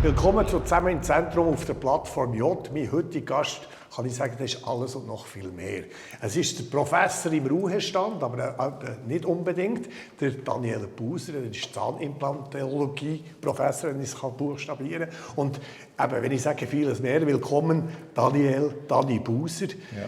Willkommen zu «Zusammen im Zentrum» auf der Plattform J. Mein heutiger Gast, kann ich sagen, das ist alles und noch viel mehr. Es ist der Professor im Ruhestand, aber nicht unbedingt, der Daniel Buser, der ist Zahnimplantologie-Professor, wenn ich es buchstabieren kann. Und eben, wenn ich sage vieles mehr, willkommen Dani Buser. Ja.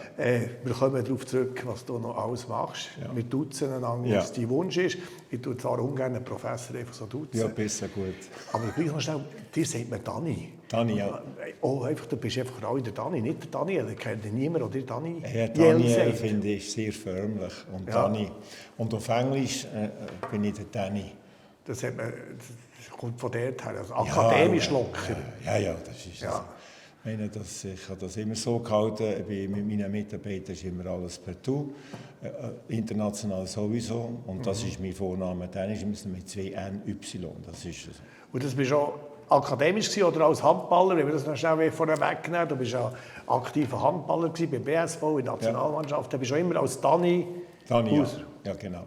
Wir kommen darauf zurück, was du noch alles machst. Ja. Wir duzen einander, was dein Wunsch ist. Ich tue zwar ungern einen Professor einfach so duzen. Ja, besser gut. Aber gleich noch schnell, dir sagt man Dani. Dani, ja. Oh, einfach, du bist einfach auch der Dani, nicht der Daniel. Ich kenne niemand, der Dani. Ja, Daniel finde ich sehr förmlich. Und ja. Dani. Und auf Englisch bin ich der Dani. Das kommt von dort her, also akademisch locker. Ja, das ist ja. Ich habe das immer so gehalten, mit meinen Mitarbeitern ist immer alles per Du, international sowieso. Und das ist mein Vorname, Dani ist mit 2 NY. Das ist so. Und das bist auch akademisch oder als Handballer, wenn wir das noch schnell vorne wegnehmen. Du bist ja aktiver Handballer beim BSV, in der Nationalmannschaft. Du bist auch immer als Dani Buser. Ja, genau.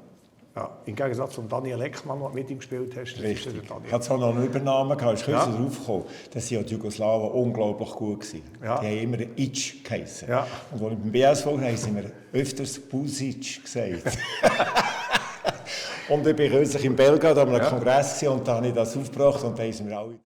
Ja, im Gegensatz zum Daniel Eckmann, den du mit ihm gespielt hast. Richtig. Ich hatte zwar noch einen Übernamen, ich bin darauf gekommen, dass die Jugoslawen unglaublich gut waren. Ja. Die haben immer Itch geheissen. Ja. Und als ich beim BSV haben sie mir öfters Busic gesagt. Und ich war kürzlich in Belgrad, da haben wir einen Kongress gesehen und da habe ich das aufgebracht und da haben sie mir alle